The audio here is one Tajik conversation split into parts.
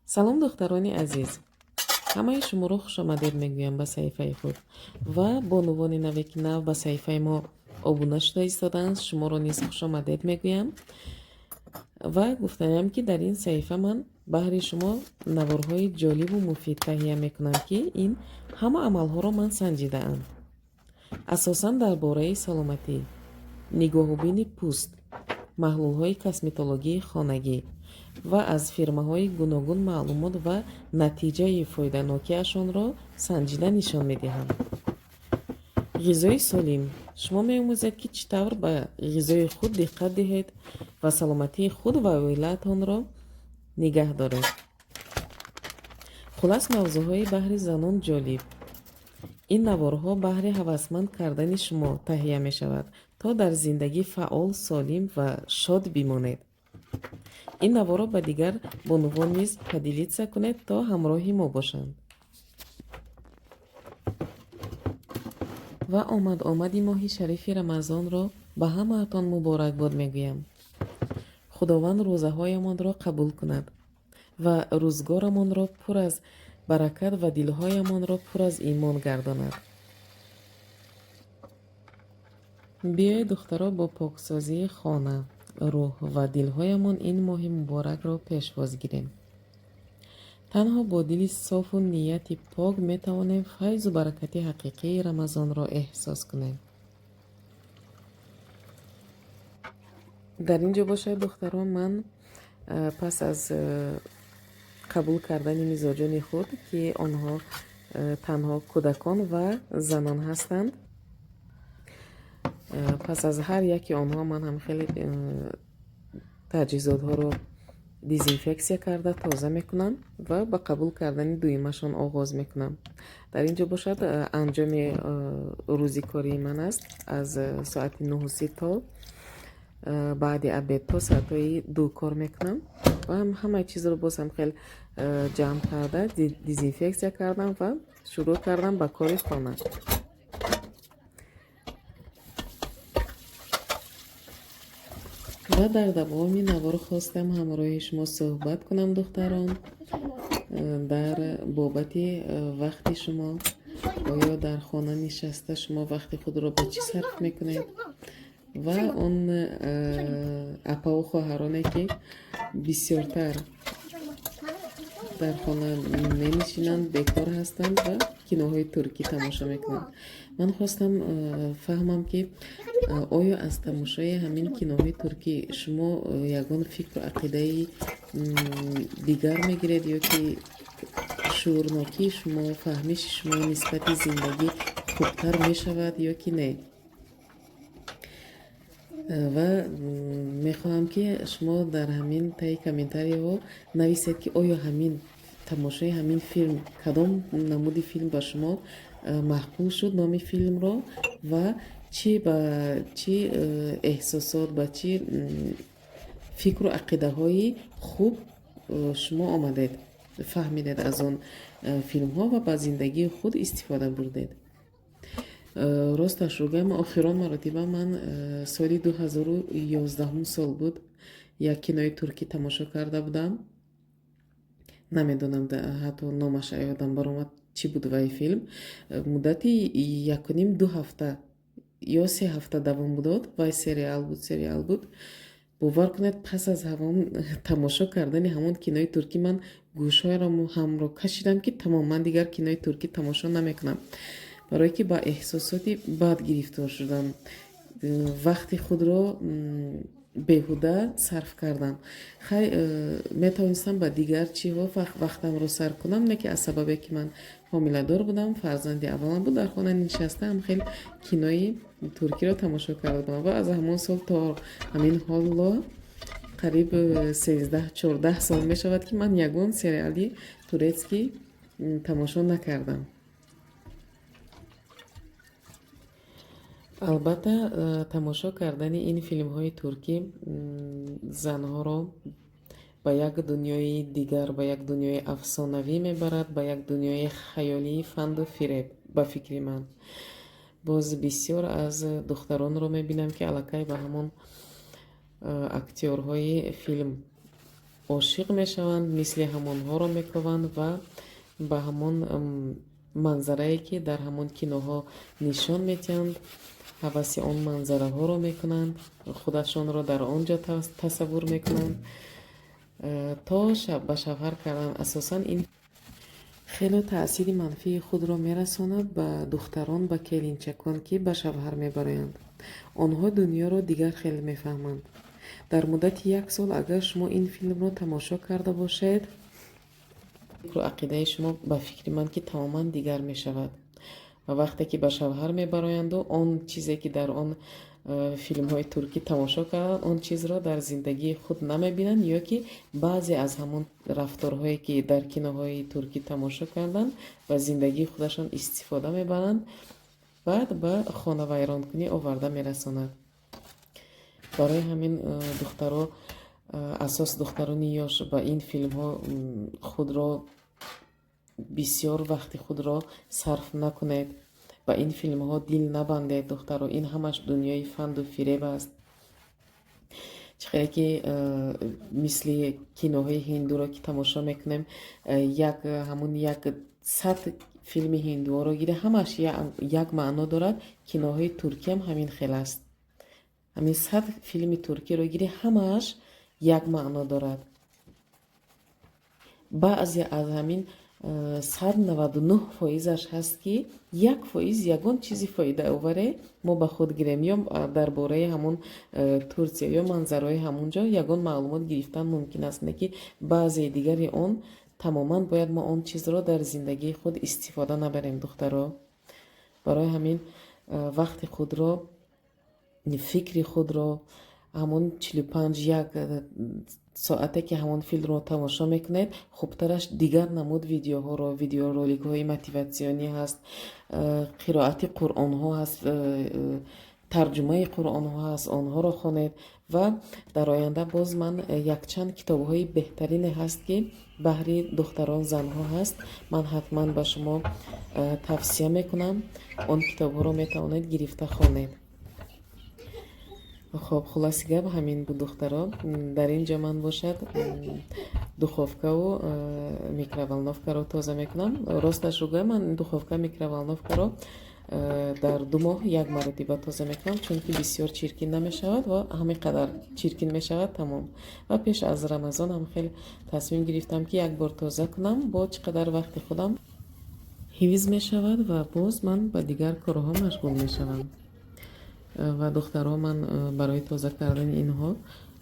Салом, духтарони азиз! Ҳамаи шуморо хушомадед мегӯям ба саҳифаи худ ва бонувони наве, ки нав ба саҳифаи мо обуна шуда истодаанд, шуморо низ хушомадед мегӯям. Ва гуфтаниам, ки дар ин саҳифа ман баҳри шумо наворҳои ҷолибу муфид таҳия мекунам, ки ин ҳама амалҳоро ман санҷидаам. Асосан дар бораи саломатӣ, нигоҳубини пӯст, маҳлулҳои косметологии хонагӣ ва аз фирмаҳои гуногун маълумот ва натиҷаи фоиданокиашонро санҷида нишон медиҳам. Ғизои солим шумо меомӯзед, ки чӣ тавр ба ғизои худ диққат диҳед ва саломатии худ ва оилаатонро нигаҳ доред. Хулас, мавзӯъҳои баҳри занон ҷолиб. Ин наворҳо баҳри ҳавасманд кардани шумо таҳия мешавад, то дар зиндагӣ фаъол, солим ва шод бимонед. Ин наворро ба дигар бонувон низ поделиться кунед, то ҳамроҳи мо бошанд. Ва омад-омади моҳи шарифи Рамазонро ба ҳамаатон муборакбод мегӯям. Худованд рӯзаҳоямонро қабул кунад ва рӯзгорамонро пур аз баракат ва дилҳоямонро пур аз имон гардонад. Биёед, духтаро, бо поксозии хона, рӯҳ ва дилҳоямон ин моҳи муборакро пешвоз гирем. Танҳо бо дили софу нияти пок метавонем файзу баракати ҳақиқии Рамазонро эҳсос кунем. Дар ин ҷо бошад, духтарон, ман пас аз қабул кардани мизоҷони худ, ки онҳо танҳо кӯдакон ва занон ҳастанд, пас аз ҳар яки онҳо ман ҳам хеле таҷҳизотҳоро дезинфексия карда тоза мекунам ва ба қабул кардани дуюмашон оғоз мекунам. Дар ин ҷо бошад, анҷоми рӯзи кории ман аст, аз соати 9:30 то баъди обед, то соатҳои 2 кор мекунам ва ҳамаи чизро боз ҳам хел ҷамъ карда дезинфексия кардам ва шурӯъ кардам ба кори хона. Ва дар давоми навор хостам ҳамроҳи шумо суҳбат кунам, духтарон, дар бобати вақти шумо. Оё дар хона нишаста шумо вақти худро ба чӣ сарф мекунед? Ва он апаву хоҳароне, ки бисёртар дар хона менишинанд, бекор ҳастанд ва киноҳои туркӣ тамошо мекунанд, ман хостам фаҳмам, ки оё аз тамошои ҳамин киноҳои туркӣ шумо ягон фикру ақидаи дигар мегиред ё ки шуурнокии шумо, фаҳмиши шумо нисбати зиндагӣ хубтар мешавад ё ки не. Ва мехоҳам, ки шумо дар ҳамин таи комментарияҳо нависед, ки оё ҳамин тамошои ҳамин филм, кадом намуди филм ба шумо маъқул шуд, номи филмро, ва чӣ ба чӣ эҳсосот, ба чӣ фикру ақидаҳои хуб шумо омадед, фаҳмидед аз он филмҳо ва ба зиндагии худ истифода бурдед. Росташро гӯям, охирон маротиба ман соли 2011-ум сол буд, як кинои туркӣ тамошо карда будам. Намедонам, ҳатто номаш ёдам баромад, чӣ буд вай филм. Муддати якуним ду ҳафта ё 3 ҳафта давом дод вай сериал буд, сериал буд. Бовар кунед, пас аз ҳамон тамошо кардани ҳамон кинои туркӣ ман гӯшҳояро ҳамро кашидам, ки тамом, ман дигар кинои туркӣ тамошо намекунам, барое ки ба эҳсосоти бад гирифтор шудам, вақти худро беҳуда сарф кардам. Хай, метавонистам ба дигар чиҳо вақтамро сарф кунам, не ки аз сабабе ки ман ҳомиладор будам, фарзанди аввалам буд, дар хона нишастаам хел кинои туркиро тамошо карда будам. Ва аз ҳамон сол то ҳамин ҳоло қариб 13-14 сол мешавад, ки ман ягон сериали турецкӣ тамошо накардам. Албатта, тамошо кардани ин филмҳои туркӣ занҳоро ба як дунёи дигар, ба як дунёи афсонавӣ мебарад, ба як дунёи хаёлии фанду фиреб, ба фикри ман. Боз бисёр аз духтаронро мебинам, ки аллакай ба ҳамон актёрҳои филм ошиқ мешаванд, мисли ҳамонҳоро мекованд ва ба ҳамон манзарае, ки дар ҳамон киноҳо нишон медиҳанд, ҳаваси он манзараҳоро мекунанд, худашонро дар он ҷо тасаввур мекунанд, то ба шавҳар кардан. Асосан ин хеле таъсири манфии худро мерасонад ба духтарон, ба келинчакон, ки ба шавҳар мебароянд. Онҳо дунёро дигар хел мефаҳманд. Дар муддати як сол агар шумо ин филмро тамошо карда бошед, фикру ақидаи шумо, ба фикри ман, ки тамоман дигар мешавад. Ва вақте ки ба шавҳар мебароянду он чизе, ки дар он филмҳои туркӣ тамошо карданд, он чизро дар зиндагии худ намебинанд ё ки баъзе аз ҳамон рафторҳое, ки дар киноҳои туркӣ тамошо карданд, ба зиндагии худашон истифода мебаранд, баъд ба хонавайронкунӣ оварда мерасонад. Барои ҳамин, духтаро, асос духтарони ёш, ба ин филмҳо худро бисёр вақти худро сарф накунед, ба ин филмҳо дил набандед, духтаро. Ин ҳамаш дунёи фанду фиреб аст. Чӣ хеле ки мисли киноҳои ҳиндуро ки тамошо мекунем, як ҳамун як 100 филми ҳиндуоро гире, ҳамаш як маъно дорад. Киноҳои туркиам ҳамин хел аст. Ҳамин 100 филми туркиро гире, ҳамааш як маъно дорад. Баъзе аз ҳамин 199 фоизаш ҳаст, ки 1% ягон чизи фоидаоваре мо ба худ гирем ё дар бораи ҳамон Турсия ё манзараҳои ҳамон ҷо ягон маълумот гирифтан мумкин аст, не ки баъзеи дигари он тамоман бояд мо он чизро дар зиндагии худ истифода набарем, духтаро. Барои ҳамин вақти худро, фикри худро, ҳамон 45 як соате, ки ҳамон филмро тамошо мекунед, хубтараш дигар намуд видеоҳоро, видеороликҳои мотиватсионӣ ҳаст, қироати қуръонҳо ҳаст, тарҷумаи қуръонҳо ҳаст, онҳоро хонед. Ва дар оянда боз ман якчанд китобҳои беҳтарине ҳаст, ки баҳри духтарон, занҳо ҳаст, ман ҳатман ба шумо тавсия мекунам. Он китобҳоро метавонед гирифта хонед. Хоб, хулоси гап ҳамин буд, духтаро. Дар ин ҷо ман бошад духовкаву микроволновкаро тоза мекунам. Росташро гӯям, ман духовка, микроволновкаро дар 2 моҳ як маротиба тоза мекунам, чунки бисёр чиркин намешавад ва ҳамин қадар чиркин мешавад, тамом. Ва пеш аз Рамазон ҳам хеле тасмим гирифтам, ки як бор тоза кунам, бо чӣ қадар вақти худам ҳифз мешавад ва боз ман ба дигар корҳо машғул мешавам. Ва, духтаро, ман барои тоза кардани инҳо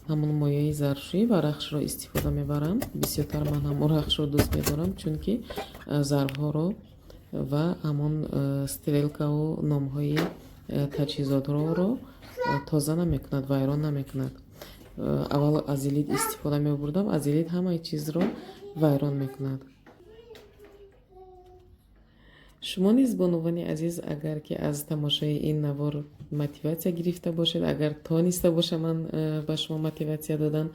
ҳамон мояи зарфшӯӣ ва рахшро истифода мебарам. Бисёртар ман ҳамон рахшро дӯст медорам, чунки зарфҳоро ва ҳамон стрелкаву номҳои таҷҳизотҳоро тоза намекунад, вайрон намекунад. Аввал азелит истифода мебурдам, азелит ҳамаи чизро вайрон мекунад. Шумо низ, бонувони азиз, агар ки аз тамошои ин навор мотиватсия гирифта бошед, агар тониста бошам ман ба шумо мотиватсия додан,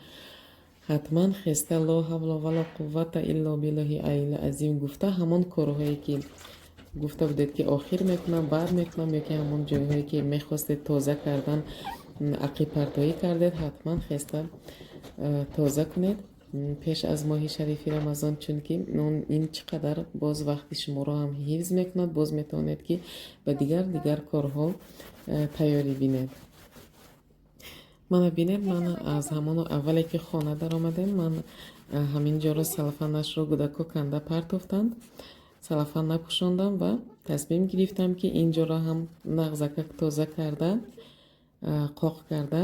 ҳатман хеста ло ҳавла вало қуввата илло биллоҳи алил азим гуфта, ҳамон корҳое, ки гуфта будед, ки охир мекунам, баъд мекунам, ё ки ҳамон ҷойҳое, ки мехостед тоза кардан, ақибпартоӣ кардед, ҳатман хеста тоза кунед пеш аз моҳи шарифи Рамазон, чунки ин чӣ қадар боз вақти шуморо ҳам ҳифз мекунад, боз метавонед, ки ба дигар дигар корҳо тайёрӣ бинед. Мана бинед, ман аз ҳамон аввале, ки хона даромадем, ман ҳамин ҷоро салафанашро кӯдако канда партофтанд, салафан напӯшондам ва тасмим гирифтам, ки ин ҷоро ҳам нағзакак тоза карда, қоқ карда,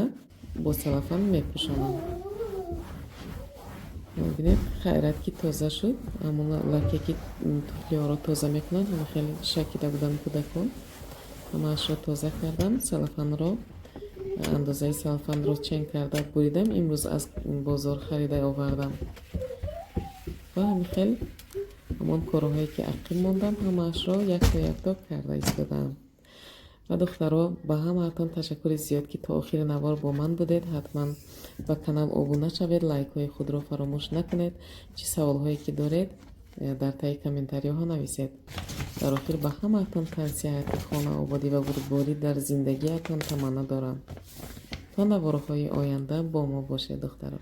бо салафан мепӯшонам. Бинед, хайрат, ки тоза шуд. Ҳамон лаке, ки туфлиҳоро тоза мекунанд, ҳама хеле шакида буданд кӯдакон. Ҳамаашро тоза кардам, салафанро, андозаи салафанро чен карда буридам. Имрӯз аз бозор харида овардам ва ҳамин хел ҳамон корҳое, ки ақиб мондам, ҳамаашро якто якто карда истодаам. Ва, духтаро, ба ҳамаатон ташаккури зиёд, ки то охири навор бо ман будед. Ҳатман ба канал обуна шавед, лайкҳои худро фаромӯш накунед. Чӣ саволҳое ки доред, дар таи комментариҳо нависед. Ва Дар охир ба ҳамаатон тансиҳатӣ, хонаободӣ ва бурдборӣ дар зиндагиатон таманно дорам. То наворҳои оянда бо мо бошед, духтаро.